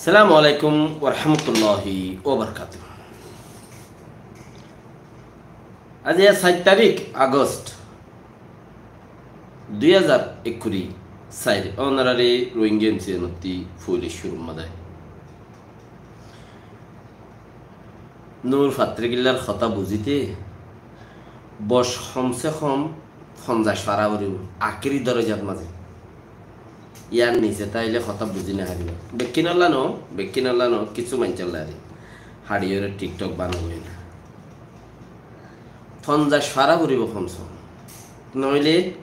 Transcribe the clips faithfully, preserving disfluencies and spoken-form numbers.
Assalamu alaikum warahmatulláhi wabarakátuhu. Aijja sair tarík Agost dui házar ekkuri sair, onorari Rohingya M C N ottí foila cúrur mazé Nur Fatrigillar hotá buzíte boc homse hom fonzaic fara foribó, akéri dorozat mazé. Yar nise táile hotá buzí no faribá. Bekkúnolla no, bekkúnolla no, kissú maincólla ar. Haçiyóre TikTok banaibo na. Fonzaic fara foribó homse hom. Noóile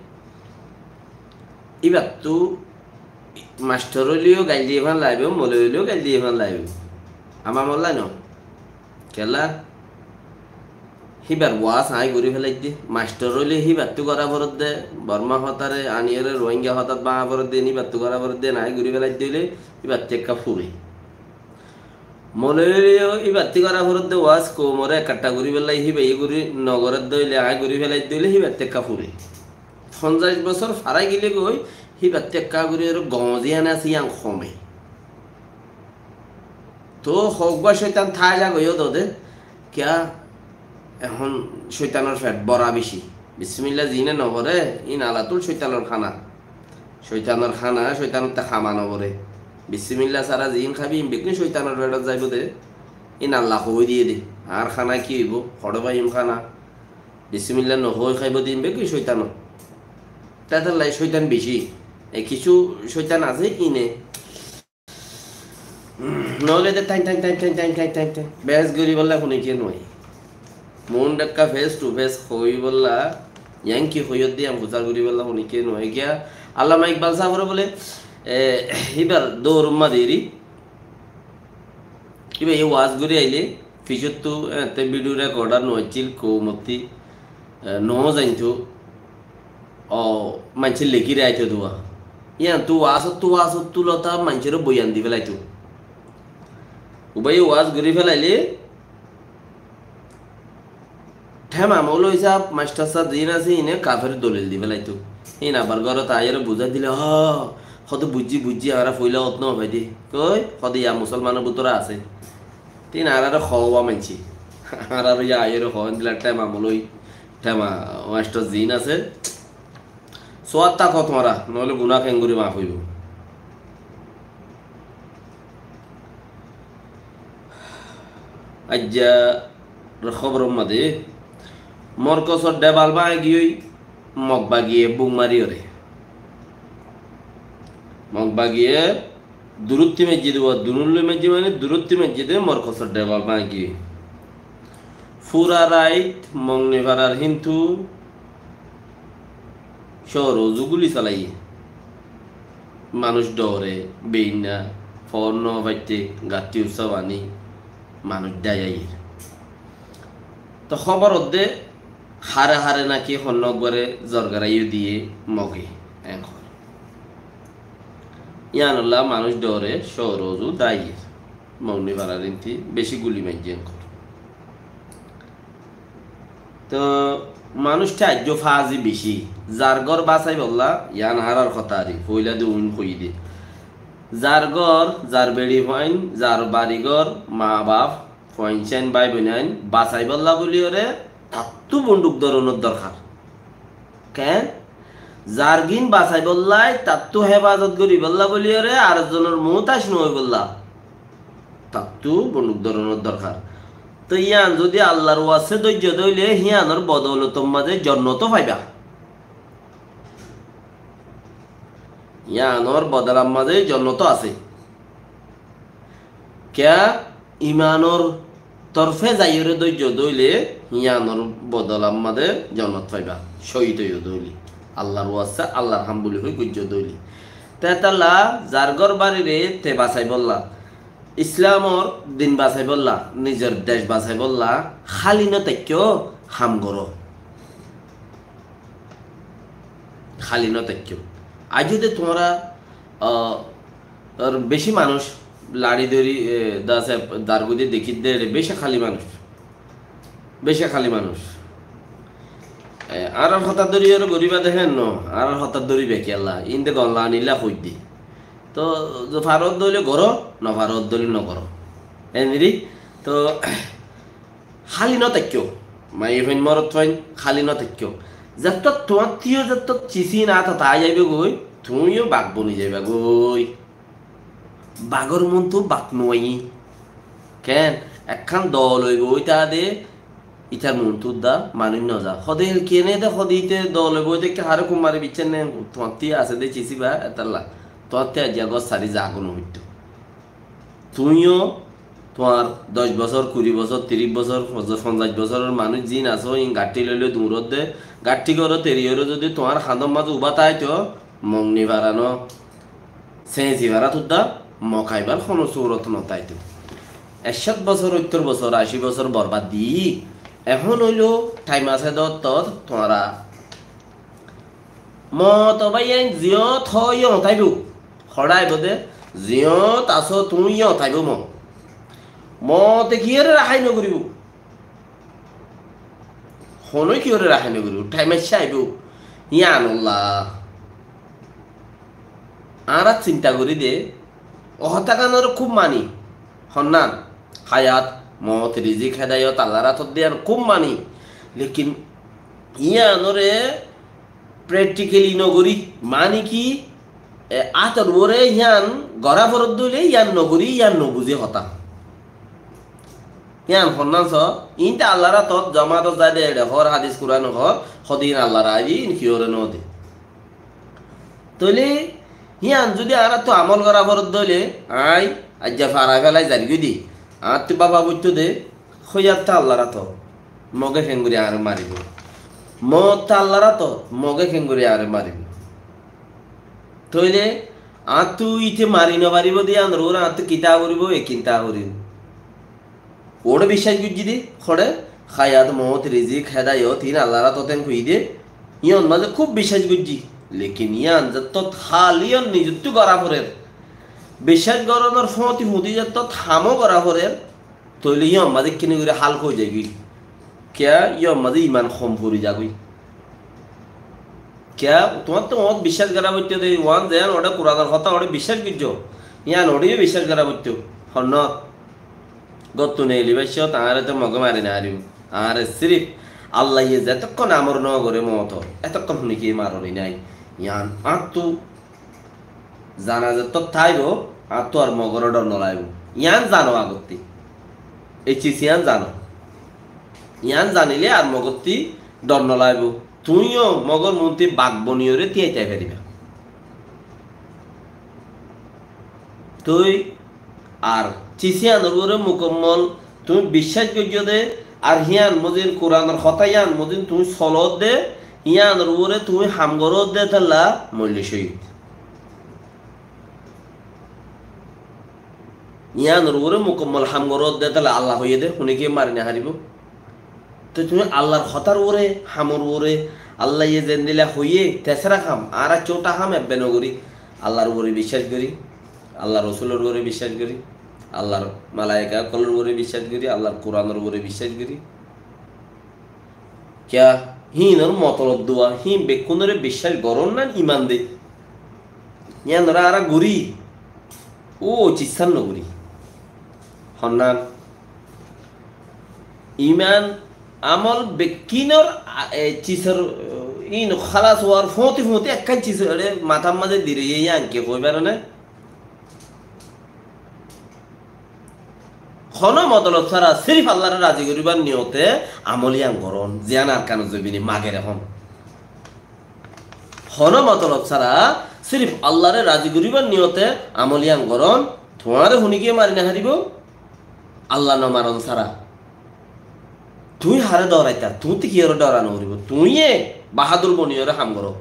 íbattú mastor óileyo gail di fán laibo, moloi óileyo gail di fán laibo. Amá molla no. Kiyólla? Híbar waas aññí gorí felaidde. Mastor óile híbattú gorá foredde, Bormá hotáre aniyóre Rohingya hotát bañá foredde, híbattú gorá foredde, aññí gorí felaidde óile híbattú ekká fure. Moloi óileyo híbattú gorá foredde waas, koumoré ekattá gorí felai, híbaye gorí nogoredde óile, aññí gorí felaidde óile híbattú ekká fure. Fonzaic bosór farai gile goi, híbattú ekká gorí aró gom ziyán asé yían home. Toóu hoggúa cóitan táila goiyó dode, kiyá ehón cóitanor fet bora beci. Bismilla ziíne noforé, íin alatul cóitanor hána. Cóitanor hána, cóitanottú hama noforé. Bismilla sára ziín hábi, íin beggún cóitanor feçot zaibou de. Íin Alla hoói diyé de. Añár hána ki óibou? Hoçé faiyum hána? Bismilla nohoói háibou de, íin beggún cóitanor. Tétolla cóitan beci. E kissú cóitan asé íine. Noóile de tháin, tháin, tháin, tháin, tháin, tháin, tháin, tháin. Beés goríbolla honikiyé noói. Muúntu ekká face to face hoóibolla, yían ki hoiyódde yían fusár goríbolla honikiyé noói. Kiyá Allama Ikbal sáfore bóle, e, híbar dour mazé eri, híbaye waas gorí aile, fisóttu, e, te video recorder noaccíl, koumottí, e, nozainto, o, maincé lekí raito dua. Yíantu waasottu, waasottu lota maincóre boyan di felaito. Ubaye waas gorí felaile, théma moloi sáb, mastor sáb ziín asé, íine kafer dolil di felaito. Íin abar górot aiyóre buzái dile, hó, hode buijjí, buijjí, añára foila ot nofaide. Koi, hode yá musolmanor bútore asé. Te íin añárare hoówa maincé. Añárare yá aiyóre hoó, endilla théma moloi, théma mastor ziín asé. Suwat táko tuáñra, noóile guná keéngorí maf óibo. Aijjar hóboror mazé Morkosor dhebal báñgi giyói Mog bagiye buk mariyóre. Mog bagiye durótti maijjé de, uwa durólloi maijjé mane durótti maijjé de Morkosor dhebal báñgi giyói. Fura rait Mongni farar híntu cóor uzu guli salaiyé. Manúic dhoore, beinna, foór no faitte, gattí ussá faní, manúic dháiyaiyér. Toóu hóbor ódde hare hare náki honnúa uggúare zorgarai yó diyé Moge, eén hoór. Yíanolla manúic dhoore cóor uzu dháiyaiyér. Mongni farar híntu bicí guli maijjé eén hoór. Toóu manúic ttu aijjó fazi bicí. Zar gór basaibólla, yián añárar hotá ar ki, foóila de uín hoiyí de. Zar gór, zar beçi fuain, zar bari gór, maa baf, fuain céin bái boinain basaibólla bóliyoré tattú bonduk dóronor dorhar. Keén? Zargín basaibólla, tattú hefazot goríbolla bóliyoré ar zonor muútac no óibolla tattú bonduk dóronor dorhar. Toóu yían zodi Allar waste dóijjo dóile, híanor bodolotor mazé jonnoto faiba. Yíanor bodolar mazé jonnoto asé. Kiyá? Imanor torfe zaiyóre dóijjo dóile, yíanor bodolar mazé jonnot faiba. Cóhid óiyo dóile, Allar waste, Allar ham buli hoi goijjo dóile. Te tálla zar gór barire te basaibólla, Islamor din basaibólla, nizor dec basaibólla, háli no táikko, ham goró. Háli no táikko. Aijjó de tuáñra, ah, ar bicí manúic laçi dóri, e, dase dargudi dekídde, bicí háli manúic. Bicí háli manúic. E, añárar hotá dóri ar goríba de héen no, añárar hotá dóriba kiyólla, inde gonla anilla hoidde. Toh, ze faródde óile goró, no faródde óile no goró. Endilla, toh, háli no táikko. Maiyafuain, morotfuain, háli no táikko. Zettót tuáñttú yó zettót cisín átot aái zaibói goi, tuñí yó bak boni zaibá goi. Bagor montu bak no aiyé. Ken? Ekkán dol óibo óitade, ítar montu dá manúic no za. Hode kene de hode íte dol óibo óite ki haré kumare biccá ne, tuáñttú asé de cisí ba, étalla. Tuáñttú aijja gór sári zago no óito. Tuñí yó tuáñr doc bosór, kuri bosór, tiríc bosór, fonzaic bosóror manúic ziín asó, iín gaththí loiloi duñródde, gaththí goró teriyóre zodi tuáñr hañdor mazé ubá táito, mok nifarano, señsi fará tudda, mok aibar hono surot no táito. Ekcót bosór, óttor bosór, ací bosór borbad di, ehón óilo thaim asé de ottót tuáñra Moot bái ain ziyót hoó yót aibó. Hoçé aibó de, ziyót asó tuñí yót aibó moot. Moote kiyóre rahái nogoríbo? Honói kiyóre rahái nogoríbo? Thaim aiccé aibó. Yíanolla. Añára sinta gorí de, o hotáganore kúb mani. Honnán, hayat, moot, rizik, hedayot Allar átot de yían kúb mani. Lekin yíanore practically nogorí, mani ki, e, átor uore yían gorá foredde óile yían nogorí, yían nobuzé hotá. Yían honnán so, iín te Allar átot, jamaátot zai de, eçe hoór, hadis Kuran hoór, hode iín Allar aái de, iín kiyóre no de. Tóile hían zodi añáráttu amol gorá foredde óile, aññí aijja farai félai zargói de, añáttu báfa foitto de, hoiyat tá Allar átot, moge kengorí añáre maribó. Moot tá Allar átot, moge kengorí añáre maribó. Tóile añáttu íte mari nofaribó de yíanor uore añáttu kitá goríbo, e kinta goríbo. Uore biccác goijjí de, hoçé, hayat, moot, rizik, hedayot, iín Allar átot en hoiyí de, yían mazé kúb biccác goijjí. Lekin yían zettót hal yían nizottú gorá forer, biccác gorónor fóti fóti zettót hamó gorá forer, tóile yían mazé kene gorí hálka ói zaigói. Kiyá? Yían mazé iman hom fori zagói. Kiyá? Tuáñttu moot biccác gorá foitto de, uán zeén uore Kuranor hotá uore biccác goijjó, yían uore yó biccác gorá foitto. Honnán? Góttu neeli baiccót, añáre te moge mari nofaribó. Añáre sirif Allaye zetókkon amor nogoré mootor, etókkon honikiye maroni nái. Yían añáttu zana zettót táibo, añáttu ar mogoré dhor nolaibó. Yían zano agottí. E cis yían zano. Yían zanilé ar mogottí dhor nolaibó. Tuñí yó mogor montu bak boniyóre tíai tái faribá. Tui ar cis yíanor uore mukammol tuñí biccác goijjó de, ar hían mozin Kuranor hotá yían mozin tuñí solódde, yíanor uore tuñí ham goródde tálla moille cóhid. Yíanor uore mukammol ham goródde tálla Allah hoiyé de, honikiye mari nofaribó. Te tuñí Allar hotár uore, hamor uore, Allaye zendilla hoiyé, tesera ham, añára cóta ham ebbe nogorí, Allar uore biccác gorí, Allar Rosulor uore biccác gorí, Allar malaika ókkolor uore biccác gorí, Allar Kuranor uore biccác gorí. Kiyá? Híinor motolob duwa, híin bekkúnore biccác gorón nan iman de. Yíanore añára gorí, ó cisán nogorí. Honnán? Iman, amol bekkínor, a, e, cisor, e, íin hálas ówar fóti fóti ekkán cisor, e, matár mazé diroiye yían ki hoói faroné? Honó motolob sára sirif Allaré razi goríbar niyote amol yían gorón, ziyán Arkanor zobine mager ehón. Honó motolob sára sirif Allaré razi goríbar niyote amol yían gorón, tuáñre honikiye mari nofaribó, Allah nomaron sára. Tuñí haré dhoraitá, tuñítte kiyóre dhora noforibó, tuñíye bahadur boniyóre ham goró.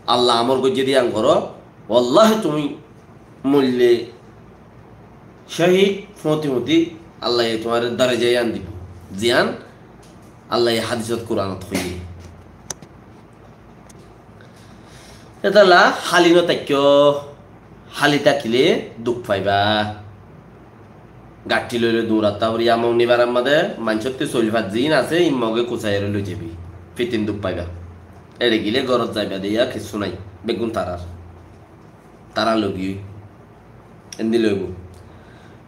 Allah amor goijjé de yían goró, wallahi tuñí moille cóhid fóti fóti Allaye tuáñre daraja yían dibó. Ziyán Allaye hadisot Kuranot hoiyé. Étalla háli no táikko, háli tákile duk faiba. Gaththi loile duñrattá foribó, mok nibar ammáde maincótte soil fat ziín asé, ín moge kusaiyóre loi zaibi. Fitin duk faiba. Ere gile górot zaiba de yá kessú nái. Beggún tarár. tará logi ói. Endilla óibo.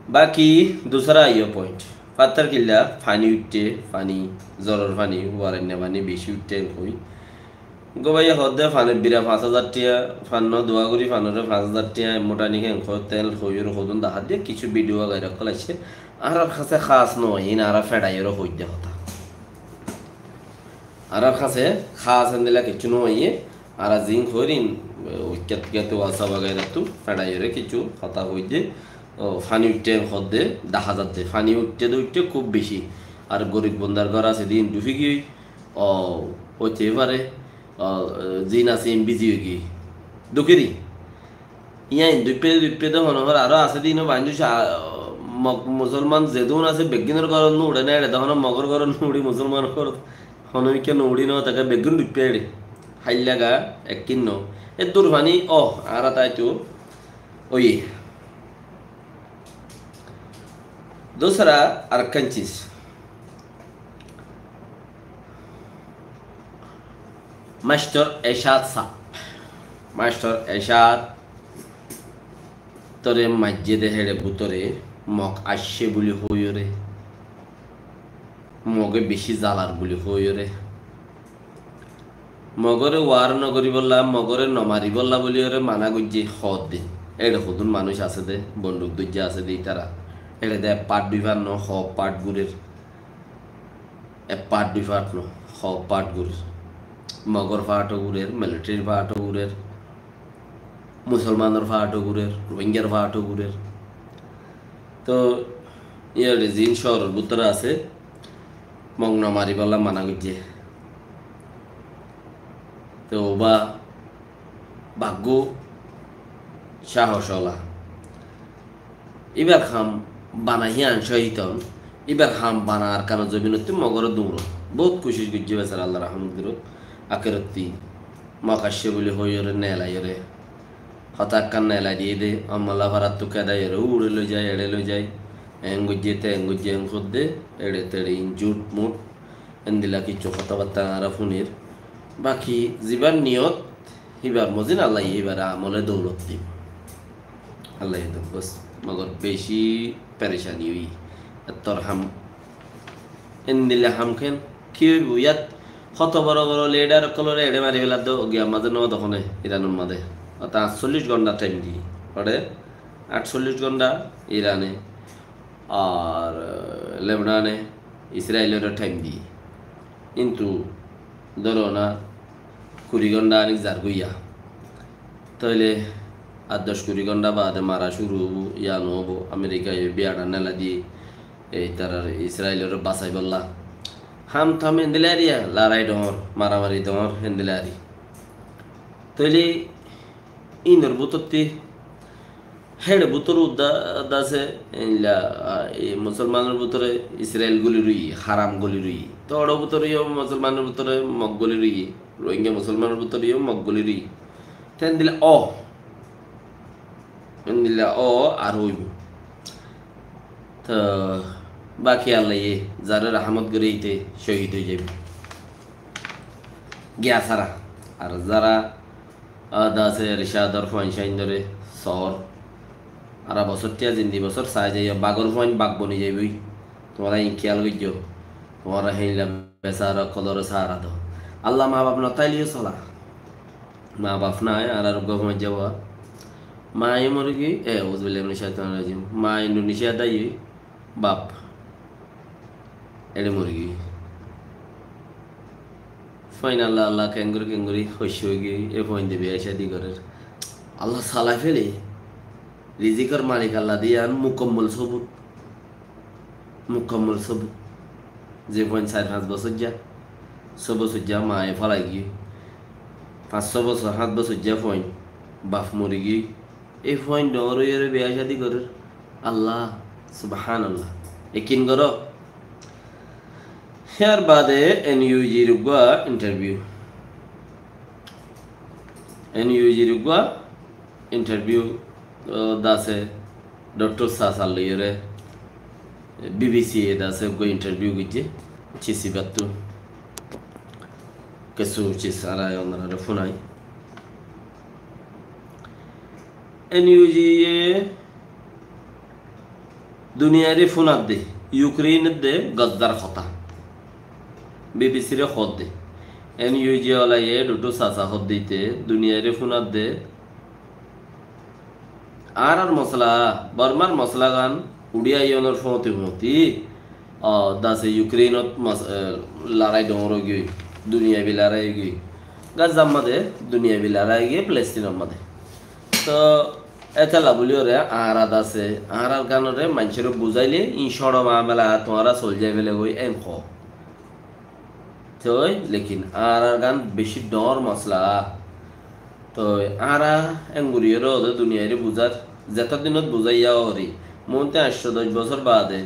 Baki dusára aiyó point. Fattar killa, faní uiththé, faní, zoror faní, uwarainnía faní beci uiththé hoi. Gobaiye hoódde fanor bira fañs házar tiañ, fanno dua gorí fanoré fañs házar tiañ, mutani ken hoó, tel hoiyóre hodún dahá diye, kissú video agair okkol aiccé. Añárar hañsé hás no aiyé, añára feçaiyóre hoóidde hotá. Añárar hañsé hás endilla kissú no aiyé, añára ziín hoóir ín, uikkat uikkat WhatsApp agairattú feçaiyóre kissú hotá hoóidde, ó, faní uiththé hoódde, dahá zadde, faní uiththé de uiththé kúb beci. Ar gorib bondar gór asé de ín dhufi giyói, ó, óite fare, ó, ziín asé ín bizi ói giyói. Dukiri. Yían duippé duippé de hono hor aró asé de ínor baindú sa-, Mog musolman zedún asé beggúnor górot no uçé né, eçe de hono Mogor górot no uçí, musolmanor górot hono mikká no uçí no táke, beggún duippé eçe. Háilla ga ekkín no. E dur faní, ó, añára táito óiye. Dusra arekkán sis. Mastor Ecad sáb. Mastor Ecad tore maijjé de héçe bútore Mog aiccé buli hoiyóre. Moge beci zalar buli hoiyóre. Mogore war no goríbolla, Mogore no maríbolla buli ore mana goijjé hoódde. Éçe hodún manúic asé dé, bonduk dóijja asé dé ítara. Éçe dé ek part dui part no, hoó part gurér. Ek part dui part no, hoó part gurér. Mogor part ó gurér, militarir part ó gurér. Musolmanor part ó gurér, Rohingyar part ó gurér. Toh, yían ziín cóoror bútore asé, Mog no maríbolla mana goijjé. Toh, uba baggú cáhoc ola. Íbar ham bana hían cóiton, íbar ham bana Arkanor zobinottú Mogoré duñrot. Bout kucíc goijjé besara, Allah rahmot goruk. Akerottí Mog aiccé buli hoiyóre, neelaiyóre. Hotá ekkán neelai diyé dé, Ammala farattú kedaiyóre, uçe loi zai, eçe loi zai, eén goijjé, teén goijjé, eén hoddé, eçe teçe, in jut mut, endilla kissú hotábattá añára fúnir. Baki zibár niyot, híbar mozin Allaye híbar amole doulot dibo. Allaye doulot, bos, Mogor beci perecani óiye. Ettór ham Endilla ham ken? Ki óibo? Yát hoto boro boro lidar ókkolore eçe mari féladdo, giyar mazé no dehó né, Iranor mazé. Óta añccollic gonthá thaim diye. Óre añccollic gonthá Irane ar Lebanone Israilore thaim diye. Kintu dóro na, kuri gonthá anik zargói ya. Tóile ar doc kuri gonthá baade mara cúru óibo, ya no óibo, Amerikaye biyaçá nela diye, ei tarar Israilore basaibólla. Ham tam endilla eriya, lorai dóñr, maramari dóñr, endilla eri. Tóile inor bútotti, héçe bútor udda dase, endilla, a, e, musolmanor bútore Israil goli roiye, haram goli roiye. Tóile bútore yó musolmanor bútore Mog goli roiye. Rohingya musolmanor bútore yó Mog goli roiye. Te endilla ó. Endilla ó ar óibo. Toh, baki Allaye zaré rahamot goré íte cóhid ói zaibo. Giya sára. Ar zará, a, dase Ricador fuain sáindore sóor. Ara bosór tiya zindi bosór sai zaiyo, bagor fuain bag boni zaiboi. Tuáñra in kiyal goijjo. Tuáñra héinla besara ókkolore sahara do. Allah ma baf no táile yó sola. Ma baf nai, añárar uggwá fuain zaibo. Ma yó mori giyói, e, auzubillahi minash shaitanir rajim. Ma Indonesia dai ói, baf. Eçe mori giyói. Fuain Allah Allah kengori kengori hoiccé ói giyói, e fuain de biya cádi gorer. Allah salai fele. Rizikor malik Allah de, yián mukammol sobut. Mukammol sobut. Ze fuain sair fañs bosóijja, só bosóijja maye félai giyói. Fañs só bosór, háñt bosóijja fuain, baf mori giyói. E fuain dóñr óiyore biya cádi gorer. Allah, subhanallah. Ekin goró. Híyar baade N U G r uggwá interview. N U G r uggwá interview, ó, dase Doctor Sasar loiyóre B B C e dase uggwá interview goijjé, cis ibáttu. Kessú cis añára onorare fúnai. N U G ye duniyaire fúnadde, Ukraine edde Gazzar hotá. B B C re hoódde. N U G olaye dutu sasa hoódde ite duniyaire fúnadde. Añárar mosala, Bormar mosalagan uçí aiyónor fúñti fúñti, o, dase Ukrainot mos-, e, larái dóñr óigiyoi, duniyabi larái óigiyoi. Gazzar mazé duniyabi larái óigiyoi, Palestinor mazé. Toh, étella bóliyoré añára dase, añárar gánore maincóre buzáile, in cóñço mamela tuáñra solzai félaigói, en hoó. Toi, lekin añárar gán beci dóñr mosala. Toi, añára enguriyoré ode duniyaire buzar, zeto dinot buzaiya óri, moónte añctho doc bosór baade,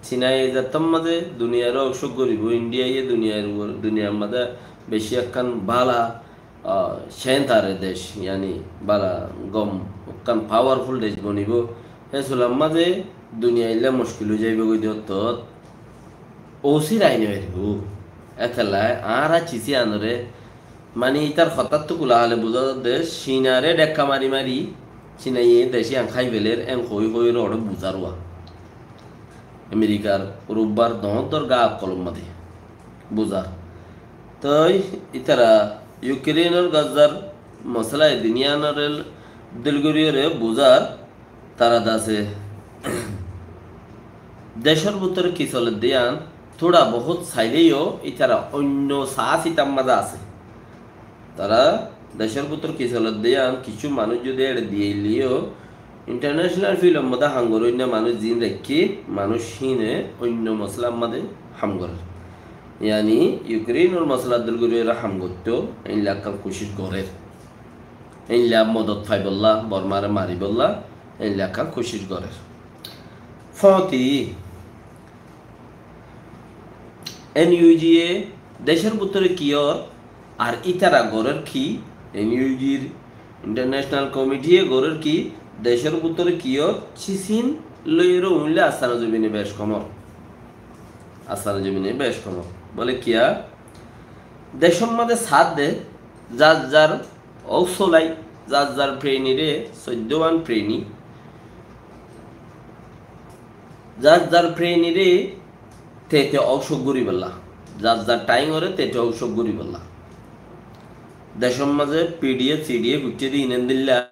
Cinaye zettór mazé duniyaire óusok goríbo, Indiaye duniyar uore, duniyar mazé beci ekkán bála, a, céntar dec, yani bála gom, ekkán powerful dec bonibo. Hé sular mazé duniya illa muckil ói zaibogói de ottót. Óusi rai no faribó. Étella añára cici anore, mani itar hotáttu kula hale buzá de, Cinare dhekka mari mari, Cinaye dec iyan hái feler, en hoi hoi rore buzar uwa. Amerikar, Urubbar dóñr dóñr gaa ókkolor mazé buzar. Toi itara Ukrainor Gazzar mosala edin iyanore dil goríyoré buzar, tara dase decór bútore ki soledde iyan, tóra bohút saileyó itara oinno saás itar mazé asé. Tara decór bútore ki soledde iyan, kissú manúic zodi eçe diyeilleyó, international field or modde ham goróinna manúic ziín raikké, manúic híine oinno mosalar modde ham gorér. Yani, Ukrainor mosalar dil gorí ora ham goittó, eilla ekkán kucíc gorér. Eilla modot faibolla, Bormare maribolla, eilla ekkán kucíc gorér. Fóti, N U G ye decór bútore ki ór, ar ítara gorér ki, N U G r International Committee ye gorér ki, decór bútore ki ór, císin loiyóre uñilla astana zobine bec kom ór. Astana zobine bec kom ór. Bóle kiyá? Decór mazé sádde, zar zar óusolai, zar zar prenire, soiddówan preni, zar zar prenire tete óusok goríbolla, zar zar thaingore tete óusok goríbolla. Decór mazé P D F, C D F uiththé de iín endilla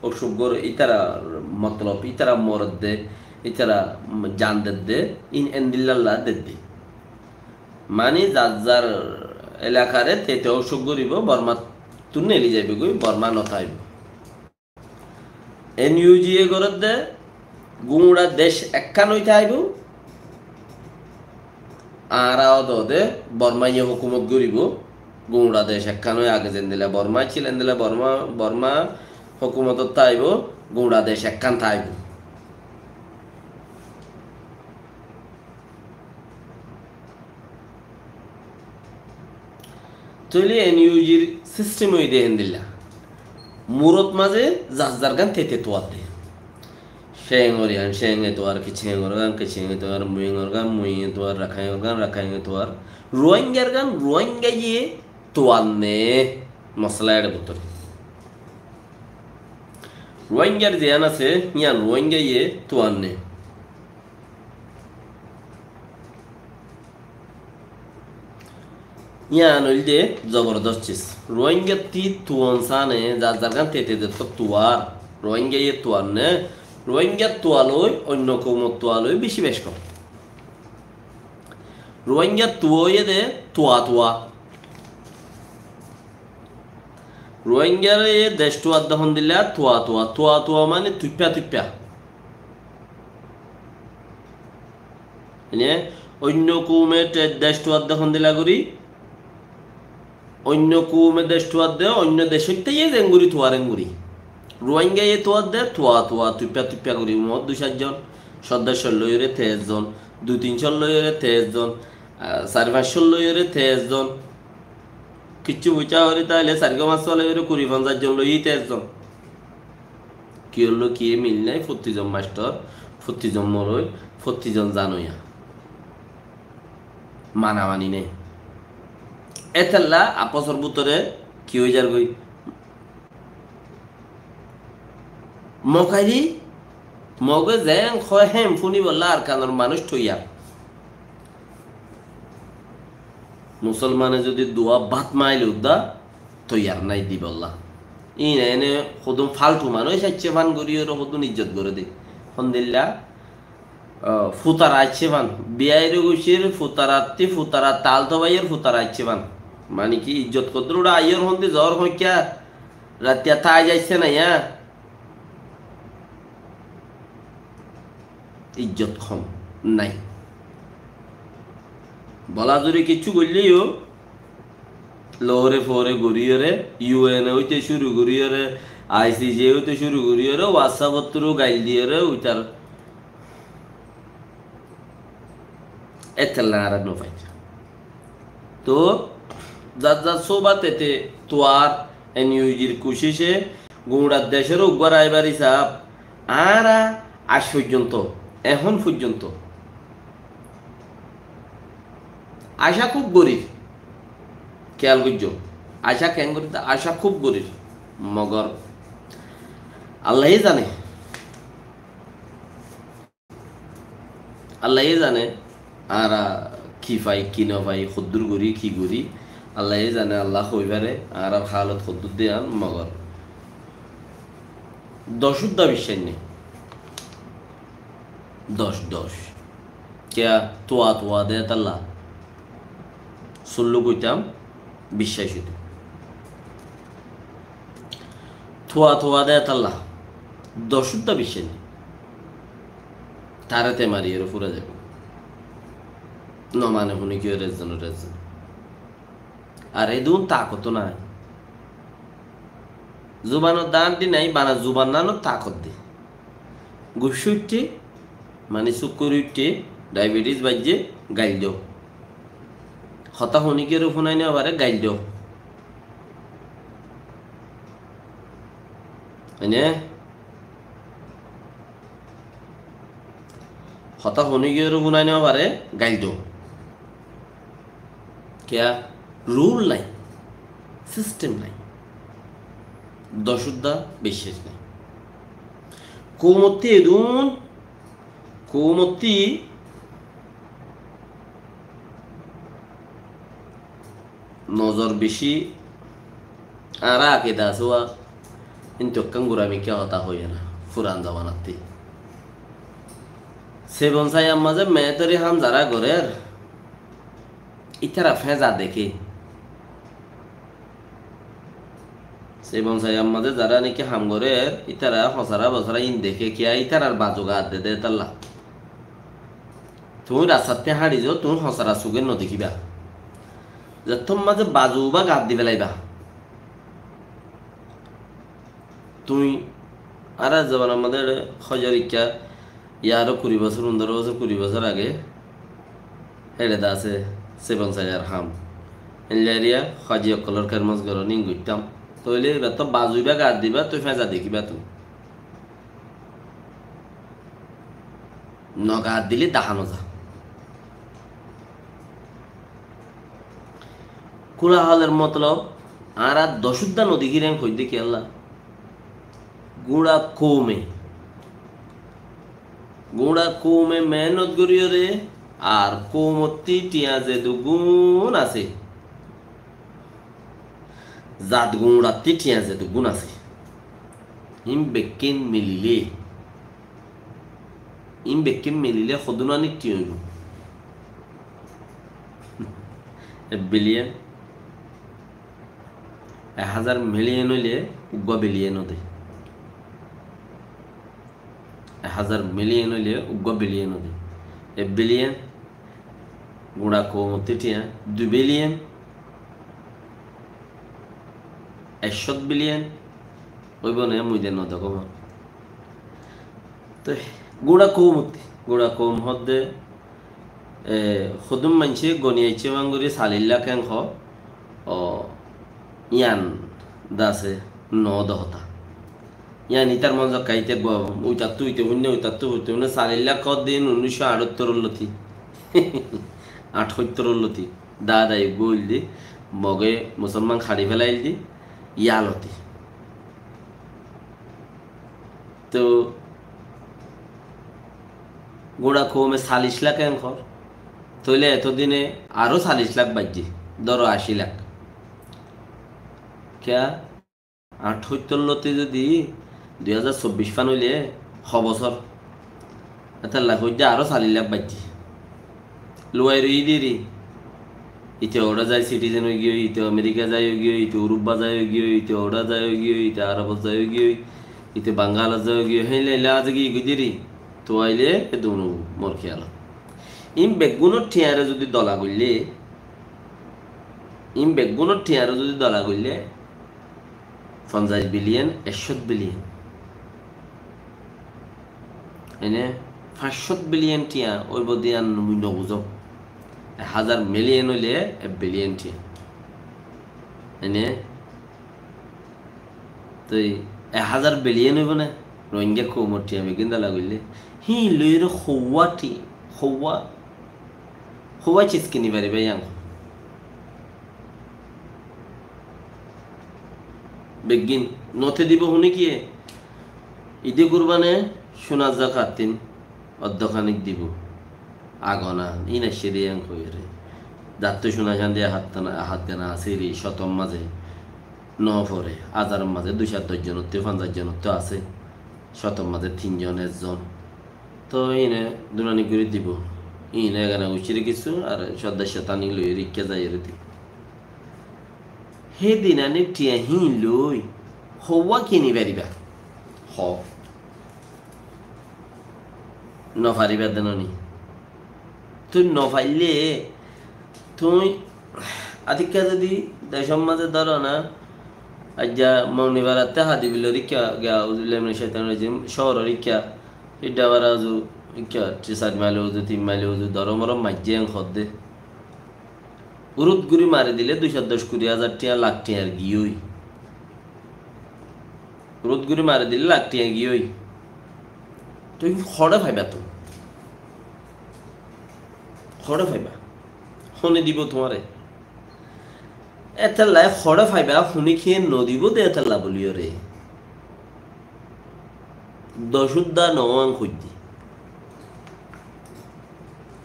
óusok goré, ítara motolob, ítara moredde, ítara zan dedde, iín endillalla dedde. Mani zar zar elakare tete óusok goríbo, Bormattú neli zaibogói, Borma no táibo. N U G ye gorédde, guñça dec ekkán ói táibo. Añára ódode Bormaye hókumot goríbo, guñça dec ekkán ói, age zendilla Borma accíl endilla Borma, Borma hókumotot táibo, guñça dec ekkán táibo. Tóile N U G r sistem óiye de héndilla. Murot mazé zar zar gán tete tuadde. Cengor yián Cenge tuar, Kicengor gán Kicenge tuar, Muingor gán Muinge tuar, Rakhaingor gán Rakhainge tuar. Ruáingar gán Ruáingaye tuanne. Mosala eçe bútore. Ruáingar ziyán asé, yián Ruáingaye tuanne. Yián óilde zobordos ciz. Ruáingattí tuon sáne, zar zar gán tete zettót tuar. Ruáingaye tuanne, Ruáingar tualoi, oinno koumor tualoi beci bec kom. Ruáingar tuoiye de tua tua. Ruáingare dec tuadde hondilla tua tua. Tua tua mani tuippa tuippa. Ene oinno koume te-, dec tuadde hondilla gorí, oinno koume dec tuadde, oinno decót táiye zengori tuar engori. Ruáingaye tuadde tua tua, tuippa tuippa gorí, moór dui sair zon, soddoccor loiyóre teic zon, dui tin cor loiyóre teic zon, ah, sair fañs cor loiyóre teic zon. Kiccú buicá gorí táile sair gó fañs cor loiyóre kuri fonzaic zon loiyí teic zon. Kiyólla kiyé mil nái, fottizon mastor, fottizon moloi, fottizon zanoya. Manamani nái. Étella apósor bútore ki ói zargói? Mokari, Moge zeén hoó héen fúnibolla Arkanor manúic toiyar. Musolmane zodi duwa bát maile uddá toiyar nái dibolla. Íin ene hodún faltu manúic aiccé fán goríyoré hodún ijjot goré de. Hondilla, ah, futara aiccé fán. Biyaire gucir futarattí futara tal tobaiyór futara aiccé fán. Mani ki ijjot hoddúr uçá aiyór hondi zor hoikká rattiya tai aiccé naiya. Ijjot hom nai. Bolazuri kiccú goilleyó, lore fore goríyoré, U N óite cúru goríyoré, I C J óite cúru goríyoré, WhatsApp otturu gail diyoré, uitar Ettella añára no faijjum. Toóu zar zar sóbat ete tuar N U G r kucíce guñçar decóre uggúa raibar hísab añára aij foijjonto, ehón foijjonto acá kúb gorír. Kéyal goijjó, acá keén gorír, acá kúb gorír. Mogor Allaye zane. Allaye zane, añára ki fai, ki no fai, hoddúr gorí, ki gorí, Allaye zane, Allah hoi fare, añárar hálot hoddúr de yián, mogor doc uddá biccác nái. Doc, doc. Kiyá, tuwa, tuwa de talla. Sulluk óitam, biccác óito. Tuwa tuwa de talla, doc uddá biccác nái. Taré te mariyóre fura zaibo. No mane fúni kiyóre ezzonor ezzon. Ar edún takot nái. Zubanor dán di nái, bana zuban nánor takot di. Guccá uiththé, mani sukkuri uiththé, diabetes baijjé, gail do. Hotá fúni kiyóre fúnai no fare, gail do. Ene? Hotá fúni kiyóre fúnai no fare, gail do. Kiyá? Rule nai, system nai. Doc uddá biccác nai. Koumottí edún, koumottí nozor bicí, añára akida asé wa, kintu ekkán gura mikká hotá hoiyé na, furan zobanattí. Sebon saiyar mazé meétori ham zará gorér, ítara féñza deké. Sebon saiyar mazé zará niki ham gorér, ítara hosara bosara ín deké, kiyá ítarar bazu gaat de de talla. Tuñí rastattí háñçi zo, tuñí hosara suge no dekíba. Zettót mazé bazu uba gaat di felaiba. Tuñí añárar zobanar mazé eçé hozor ikká, yá aró kuri bosór, fundoro bosór, kuri bosór age héçe de asé, sebon saiyar ham. Eilla eriya haji okkolor kermos goron ín goittám. Tóile ibattú bazu uba gaat diba, tui féñza dekíba tui. No gaat dile dahá no za. Kulahaler motolob, añára doc uddá no dekír en hoiddé kiyólla? Gura koume, gura koume meénot goríyoré, ar koumottí thiañ zeduggún asé, zat gurattí thiañ zeduggún asé, hín bekkín mililé, hín bekkín mililé hodún anik thiañ óibo? Ek biliyon, ek házar miliyon óile uggúa biliyon ó de. Ek házar miliyon óile uggúa biliyon ó de. Ek biliyon, gura koumottí thiañ, dui biliyon, ek cót biliyon, óibo né, mui de no dekó. Te gura koumottí, gura koum hoddé, e, hodún maincé goni aiccé fán gorí salillá keén hoó, o, yián de asé no de hotá. Yián ítar mon zokka íte go-, uitattú uite fúinne, uitattú uite fúinne, salillá hoddé ín unníc cót añçáttoror lóti. Añçáttoror lóti. Dada eggúa óilde, Moge musolman haçi félailde, yá lóti. Toóu guñça koume salic lak en hoór, tóile etódine aró salic lak baijjé, dóro aci lak. Kiyá? Añçóttor lóti zodi dui házar sobbic fán óile ho bosór? Etálla hoijjé aró salic lak baijjé. Luwai roiyé deri. Ite oçé zai citizen óigiyoi, ite Amerika zai óigiyoi, ite Uruba zai óigiyoi, ite oçé zai óigiyoi, ite Arobot zai óigiyoi, ite Bangalot zai óigiyoi, héinle héinle añára giyói deri. Tóu aile edún mor kiyalot. Iín beggúnor thiañre zodi dola goille, iín beggúnor thiañre zodi dola goille, fonzaic biliyen, ekcót biliyen. Ene fañs cót biliyen thiañ óibo de yían mui no buzóm. Ek házar miliyen óile ek biliyen thiañ. Ene toi ek házar biliyen óibo né? Rohingya koumor thiañ beggín dola goille. Híin loiyóre houwa thiañ, houwa, houwa ciz kini faribá yían? Beggín note dibo hone kiyé? Idi kurbane cúnar zakat tin oddó kanik dibo. Agona, ín aiccé de yían hoiyóre. Zattú cúna candi e hát gana asé ri, cótor mazé no fore, házaror mazé dui cót doc zonottú, fonzaic zonottú asé, cótor mazé tin zon, ek zon. Toóu íine dunani gorí dibo. Íine egana guccíre kissú, ar cót doc cót aní loiyóre ikká zaiyóre dibo. Hé dinanir thiañ híin loi houwa kini faribá? Hoó. No faribá de no ni? Tui no faille, tui atikká zodi decór mazé dóro na, aijja Mognibarattú Hadibilor ikká, ge auzubillahi minac caitanir rajim, cóoror ikká, Idda bara uzu, ikká, sair mail uzu, tin mail uzu, dóro moro maijjé en hoó de. Urut gorí mari dile dui cót doc kuri házar thiañ, lak thiañ giyói. Urut gorí mari dile lak thiañ giyói. Tui hoçé faiba tui? Hoçé faiba? Hone dibo tuáñre? Etólla hoçé faiba, hone kiyé no dibo de etólla bóliyoré. Doc uddá no óiye hoiddé.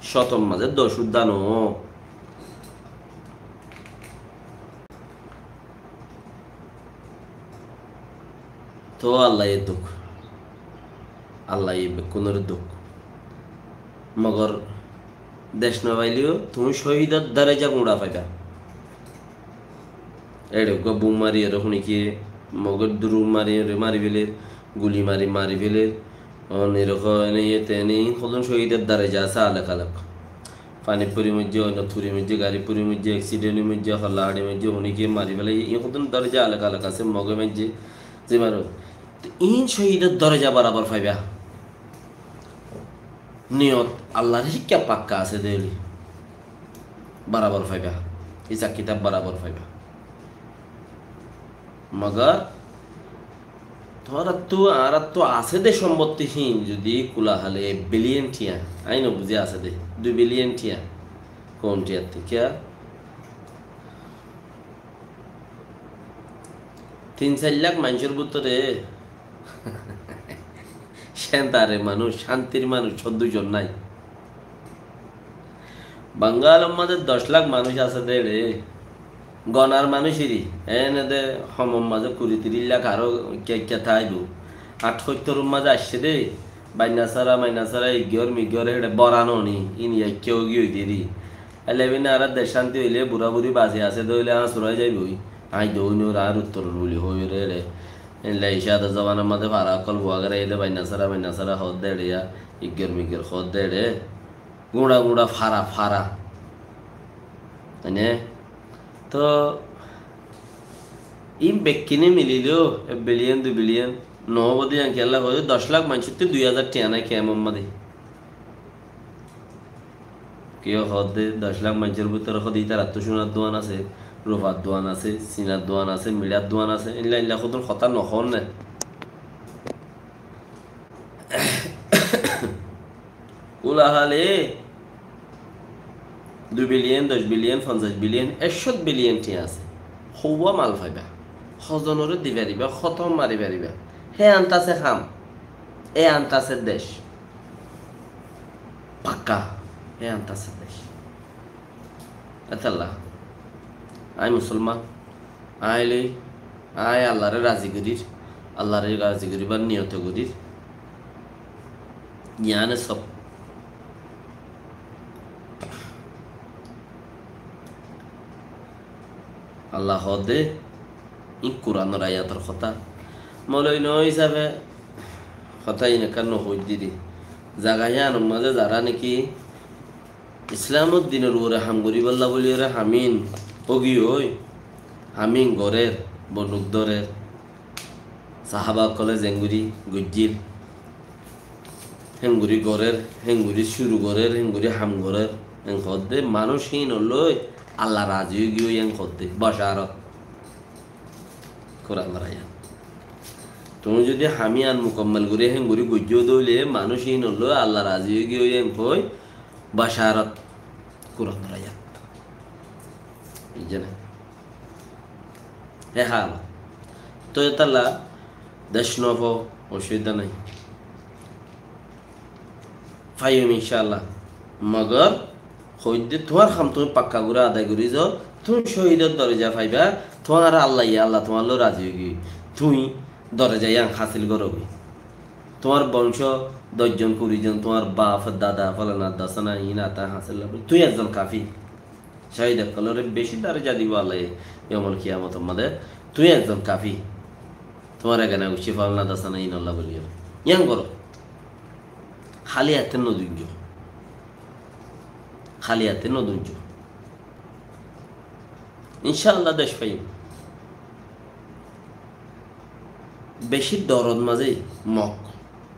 Cótor mazé doc uddá no. Toóu Allaye duk. Allaye bekkúnoré duk. Mogor dec no faileyó tuñí cóhidor daraja guñça faiba. Eçe uggúa bum mariyóre hone kiyé, Mogor durur mariyóre mari féler, guli mari mari féler. Onirokóm ene iyé te ene ín hodún cóhidor daraja asé alek alek. Fanir fori moijjé, oinot fori moijjé, garir fori moijjé, eksiden oi moijjé, holla haçi moijjé, hone kiyé mari félaiye, ín hodún daraja alek alek asé, Moge maijjé, ze maro. Te ín cóhidor daraja barabor faiba. Niyot Allar híkka pakka asé de óile barabor faiba. Hisab kitab barabor faiba. Mogor tuáñrattú, añárattú asé de sombotti hín zodi kula hale ek biliyen thiañ, añí no buzí asé de, dui biliyen thiañ, koum thiañttú kiyá? Tin sair lak maincór bútore céntare manúic, cántir manúic, códdo zon nái. Bangalor mazé doc lak manúic asé de re, gonar manúic iri, ene de homor mazé kuri tiríc lak aró ekka ekka táibo. Añçóttoror mazé aiccé de, bainna sára, mainna sára, iggor miggor, héçe bóra no ni, ín ekka ógi ói de ri. Ele bine añárar dec cánti óile, bura buri basi asé de óile, añára surai zaiboi. Añí de óinor, añár uttoror buli hoói re re. Illa icá de zobanar mazé fara ókkol bua gorai de, bainna sára, mainna sára hoódde eçe ya, iggor miggor hoódde eçe. Guñça guñça fara fara. Mane, to, ín bekkíne milileyó ek biliyen, dui biliyen no óibo de, yián kiyólla hoói, doc lak maincóttu dui házar thiañ nái kemor mazé. Kiyó hoódde doc lak maincór bútore hoódde ítarattú cúnar duan asé, rufar duan asé, sinar duan asé, miçar duan asé, éilla éilla hodún hotá no hoór né. Kula hale dui biliyen, doc biliyen, fonzaic biliyen, ekcót biliyen thiañ asé. Houwa mal faiba? Hozonoré di fariba, hotó mari fariba? Hé ant asé ham. E antasé dec. Pakka. E antasé dec. Étalla. Aññí musolman. Aññí loi, aññí Allaré razi gorír. Allaré razi goríbar niyote gorír. Yiáne sob. Alla hoódde, ín Kuranor ayator hotá. Moloi no hísafe hotá ín ekkán no hoóidde dé. Zaga híyanor mazé zará niki Islamor dinor uore ham goríbolla bóliyoré hamin ógiyoi, hamin gorér, bonuk dórer, sahaba ókkole zengori goijjíl, héngori gorér, héngori curu gorér, héngori ham gorér, en hoódde manúic híinor lói Alla razi óigiyoi en hoódde, bosharot. Kuranor ayat. Tuñí zodi ham yián mukammel gorí héngori goijjó dóile manúic híinor lói Alla razi óigiyoi en hoi, bosharot. Kuranor ayat. Buijjó né? E hál. Toi étalla dec no fo, osubida nai. Faiyum incálla. Mogor hoóidde tuáñr ham tuñí pakka gorí adai gorí zo, tuñí cóhidor doreja faiba, tuáñre Allaye, Alla tuáñr lói razi óigiyoi. Tuñí doreja yián hásil gorogói. Tuáñr boncó doc zon, kuri zon, tuáñr baf, dada, fólana, dosana, iín ata hásil gorogói. Tuñí ekzon kafi. Cóhid ókkolóre beci doreja dibo Allaye, yomul kiyamotor mazé. Tuñí ekzon kafi. Tuáñr egana guccí fólana dosana ínolla bóliyoré. Yián goró. Háli ate no duijjó. Háli ate no duijjó. Incálla dec faiyum. Beci dorot mazé mok.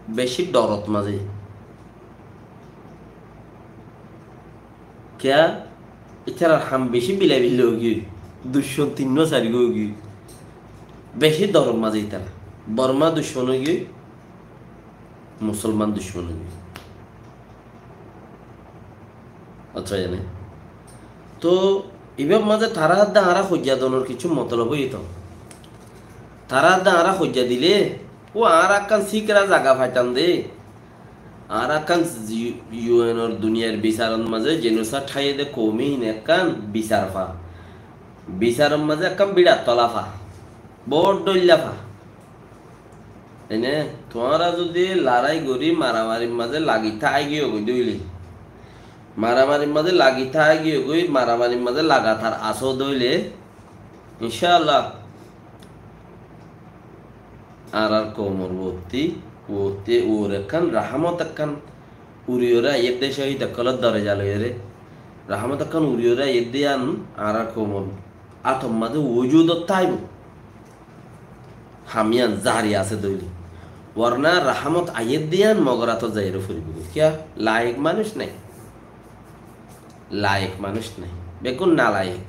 Beci dorot mazé. Kiyá? Ítarar ham beci bila bila óigiyoi. Duccon tinnúa sarigúa óigiyoi. Beci dorot mazé ítara. Borma duccon óigiyoi, musolman duccon óigiyoi. Otó ene. Tóu ibár mazé tará adde añára hoijja donor kissú motolob óiye toó. Tará adde añára hoijja dile, ó añára ekkán síkra zaga faitam de. Añára ekkán yu-, yu en or duniyair bisaror mazé jenosaid háiye dé koum hín ekkán bisar fa. Bisaror mazé ekkán biçat tola fa. Bout dhoilla fa. Ene, tuáñra zodi larái gorí maramarir mazé lagi táigiyogói dóile, maramarir mazé lagi táigiyogói, maramarir mazé lagatar asó dóile, incálla, añárar koumor uottí, uottí uore ekkán rahámot ekkán uriyoré aiyédde cóhid ókkolór doreja loiyóre, rahámot ekkán uriyoré aiyédde yián añárar koumor átor mazé wujudot táibo. Ham yián zari asé dóile. Warna rahámot aiyédde yián Mogor átot zaiyóre foribóu. Kiyá? Laik manúic nái. Laik manúic nái. Beggún nalaik.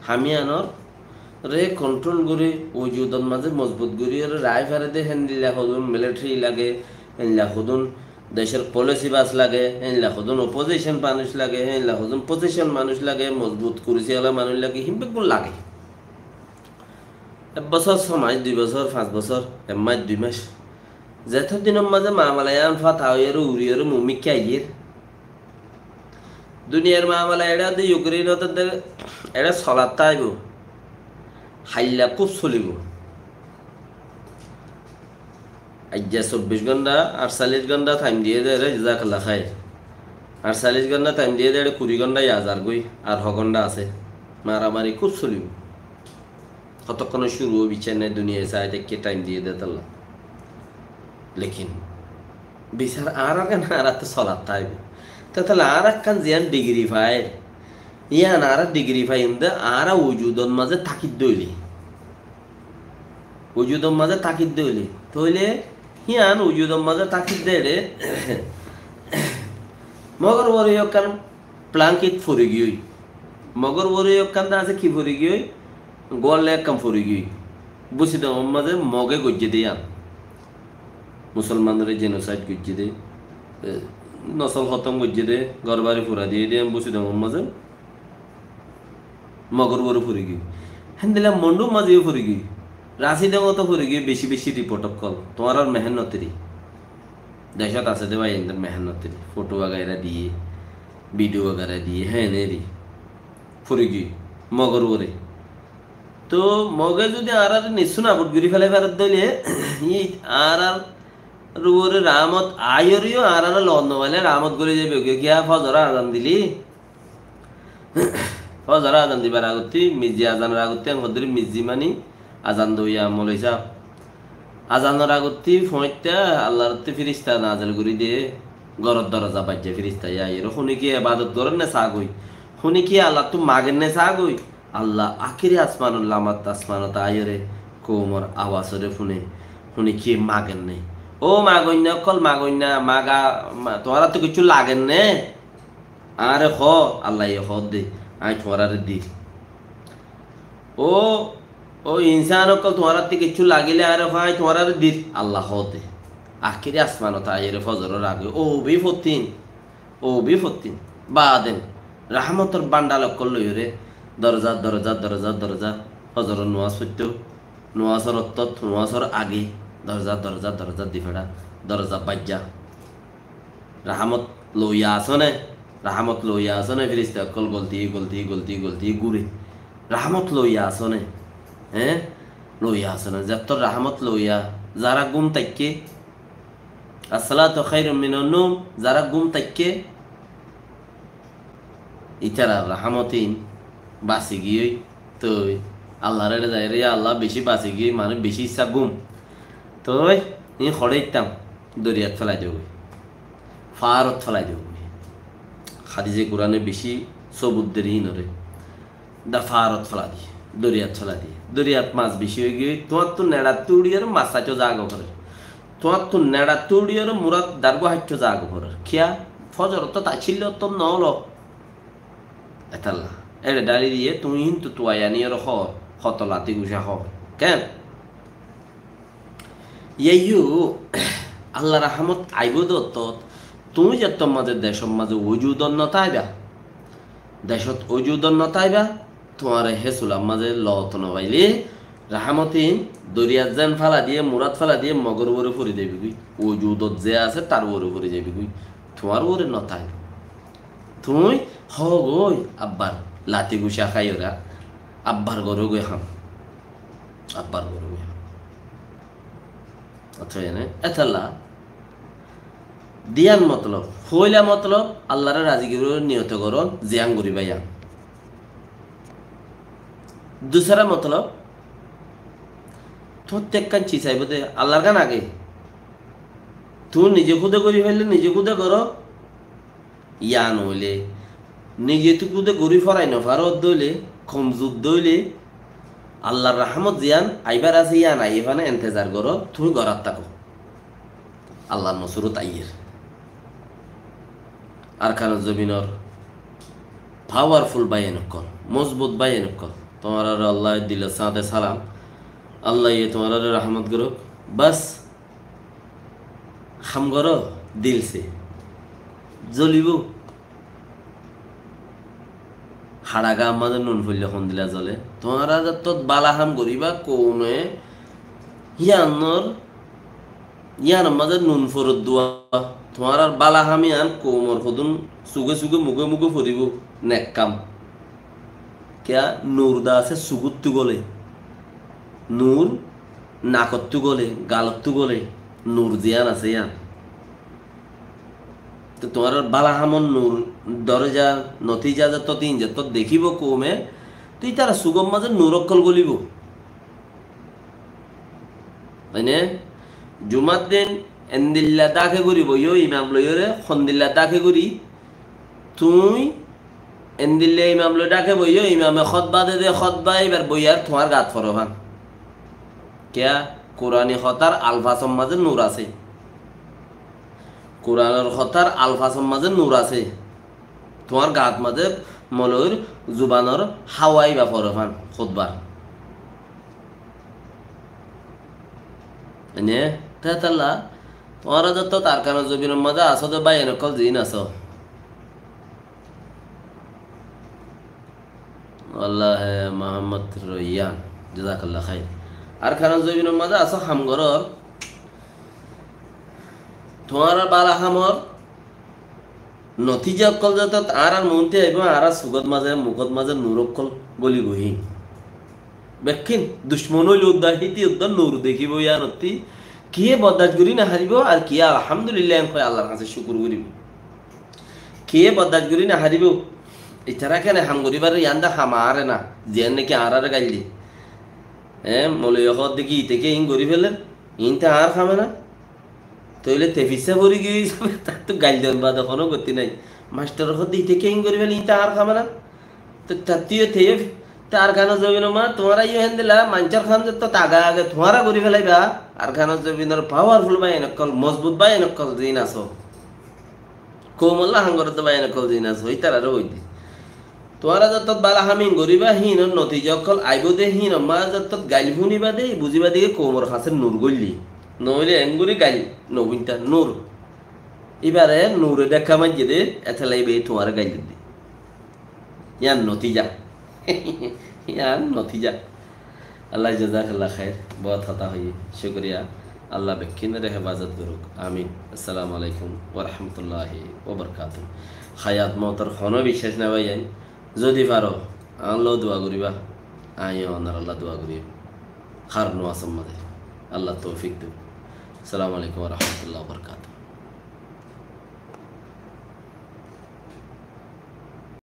Ham yiánoré kontrol gorí, wujudor mazé mozbut gorí, ore raái fare dé, héndilla hodún militari lage, héndilla hodún decór polisi bas lage, héndilla hodún opozicon manúic lage, héndilla hodún pozicon manúic lage, mozbut kurisi ola manúic lage, hín beggún lage. Ek bosór, só mac, dui bosór, fañs bosór, ek mac, dui mac. Zetó dinor mazé mamala yián fata óiyore, uriyore mumikká aiyér. Duniyair mamala eçé de Yukreinot de eçé solat táibo. Hailla kúb solibo. Aijja sobbic gónta, añctalic gónta taim diyé de eré, jazakallah khair. Añctalic gónta taim diyé de eré, kuri gónta ya zargói, ar ho gónta asé. Maramari kúb solibo. Hotokkone cúru óibo, biccá nái, duniyai sai táikke taim diyé de tolla. Lekin bisar añárar gán añárattú solat táibo. Tettólla añára ekkán ziyán digiri fair, yían añára digiri faiyum de añára wujudor mazé tákir de óile. Wujudor mazé tákir de óile. Tóile yían wujudor mazé tákir de eré. Mogor uore ekkán plankit fori giyói. Mogor uore ekkán de asé ki fori giyói? Golla ekkán fori giyói. Busidongor mazé Moge goijjé de yían. Musolmanore jenosaid goijjé de, e, nosol hótom goijjé de, górbari fura diyé de, yían Busidongor mazé Mogor uore fori giyói. Héndilla Mondur mazé yó fori giyói. Rasídongot fori giyói beci beci riport ókkol, tuáñrar mehénnotíri. Decót asé dé bái, endor mehénnotíri. Foto wagaira diyé, vidiyo wagaira diyé, hé, eneri. Fori giyói, Mogor uore. Toh, Moge zodi añáráre nissú nabud gorí félai fare dé óile, añárar uore rahámot aiyóre yó añáráre loot no faile rahámot goli zaibói. Kiyá, fozoror azan dile, fozoror azan dibar agottí, mizzi azanor agottí, en hoddúri mizzi mani azan doiya moloi sáb. Azanor agottí foñitta Allarottí firista nazel gorí de, góror doroza baijja firista aiyóre. Hone ki ebadot goron né sagói, hone ki Allattú magen né sagói. Allah akéri asmanor lamat asmanot aiyóre koumor awasore fúne, fúne ki magen né? Ó magoinna ókkol, magoinna, maga, ma-, tuáñrattú kiccú lagen né? Añáre hoó, Allaye hoó dé, añí tuáñrare dir. Ó, ó insán ókkol, tuáñrattú kiccú lagile añáre hoó, añí tuáñrare dir, Allah hoó dé. Akéri asmanot aiyóre fozoror age, ó bi fottin. Ó bi fottin. Baden rahámotor bandal ókkol loiyóre doroza, doroza, doroza, doroza. Fozoror nomaz foitto, nomazor ottót, nomazor age, doroza, doroza, doroza di fera, doroza baijja. Rahámot loiya asó né, rahámot loiya asó né, firista ókkol golti, golti, golti, golti gure. Rahámot loiya asó né, hé? Loiya asó né. Zettót rahámot loiya, zará gúm táikke, As-salatu khairun minan-nawm, zará gúm táikke, ítara rahámotín basi giyói, toi Allar ere zai, "Re Allah, beci basi giyói, mane beci issá gúm." Toi ín hoçé ittam, doriyat félai diyói, faárot félai diyói. Hádise Kurane beci sobut der ínore. Dá faárot félai diyé, doriyat félai diyé. Doriyat mas beci ói giyói, tuáñttu neçattú uçiyóre mas háitto zaga forer. Tuáñttu neçattú uçiyóre murat dargua háitto zaga forer. Kiyá? Fozor ottót accíl ottót noólo. Etálla. Eçe dhári diyé, tuñí híntu tuai aniyóre hoór, hoto lati gucá hoór. Ken? Yaiyo, Allar rahámot aibó de ottót, tuñí zettót mazé decót mazé wujudot no táiba. Decót wujudot no táiba, tuáñre hé sular mazé loot no faile, rahámotín doriyat zen félai diyé, murat félai diyé, Mogor uore fori zaibói goi. Wujudot ze asé, tar uore fori zaibói goi. Tuáñr uore no táiba. Tuñí hoógoi abbar lati gucá háiyore, abbar gorógoi ham. Abbar gorógoi ham. Ottót ene, etálla diyan motolob, foila motolob, Allaré razi goríbar niyote gorón, ziyán goríba yían. Dusára motolob, tuáñttu ekkán ciz aibó de, Allar gán age. Tuñí nize kúde gorí faille nize kúde goró, yían óile, nize tui kúde gorí forai no faró de óile, komzur de óile, Allar rahámot ziyán aibár asé yían aiyé fán entezar goró, tuñí gorát táko. Allar nosorot aiyér. Arkanor zobinor powerful báiyain ókkol, mozbut báiyain ókkol. Tuáñrare Allaye dilor sáñte salam. Allaye tuáñrare rahámot gorók. Bas, ham goró, dil se. Zolibó. Haça gaar mazé nun foille hondilla zole. Tuáñra zettót bála ham goríba, koume yíanor, yíanor mazé nun forer dua. Tuáñrar bála ham yían koumor hodún suge suge muge muge foribó, nek kam. Kiyá? Nur de asé sugóttu gole, nur nakottú gole, galottu gole, nur ziyán asé yían. Te tuáñrar bála hamor nur, doroja, notija zettót in zettót dekíbo koume, te ítara sugór mazé nur ókkol golíbo. Mane, jumar din endilla dáke gorí boiyó, imam loiyóre, hondilla dáke gorí, tuñí endilla imam loi dáke boiyó, imame hótba de de, hótba ibar boiyar tuáñr gat foró fán. Kiyá? Kurani hotár alfasor mazé nur asé. Kuranor hotár alfasor mazé nur asé. Tuáñr gat mazé moloir zubanor háwa iba foró fán hótbar. Ene, tetalla, tuáñra zettót Arkanor zobinor mazé asó de báiyain ókkol ziín asó. Wallahi, Muhammad Rayyan, jazakallah khair. Arkanor zobinor mazé asó ham gorór. Tuáñrar bála hamor notija ókkol zetót añárar muúntu aibó, añárar sukót mazé, mukót mazé nur ókkol góli boihé. Bekkín ducmon óile uddúa, híte uddúa nur dekíbo yíanottí. Kiyé boddac gorí nofaríbo, ar kiyé alhamdulillah en hoi Allar hañsé cúkur goríbo. Kiyé boddac gorí nofaríbo. Itará kene ham goríbar, yián de ham añáre na, ziyán niki añáráre gail de. Eé, mouloviye hoódde ki ite ki iín gorí féler, iín te añár hame na. Tóile te fissá fori giyé hísabe tattú gail don bade honó gottí nái. Mastore hoódde ite ki iín gorí féler, iín te añár hame na. Te tattú yó te yó, te Arkanor zobinor ma tuáñra yó héndilla maincór ham zetót age age tuáñra gorí félaiba. Arkanor zobinor powerful báiyain ókkol, mozbut báiyain ókkol ziín asó. Koumolla ham goródde báiyain ókkol ziín asó, ítararé hoóidde. Tuáñra zetót bála ham iín goríba, híinor notija ókkol aibó de, híinor ma zetót gail fúniba de, buzíba de ki koumor hañsé nur góille. Noóile engorí gail nofúinta, nur. Íbaré nure dhekka maijjé de, étella íbaye tuáñre gail didde. Yián notija. Yián notija. Allah jazakallah khair. Bout hotá hoiyé. Cúkuriya. Allah bekkúnore hefazot gorouk. Amin. Assalamu alaikum wa rahmatullahi wa barakatuhu. Hayat moutor honó biccác nái báiyain. Zodi faro, añálla dua goríba. Añí yó onaralla dua goríyum. Hár nomazor mazé. Allah toufik douk. Assalamu alaikum wa rahmatullahi wa barakatuhu.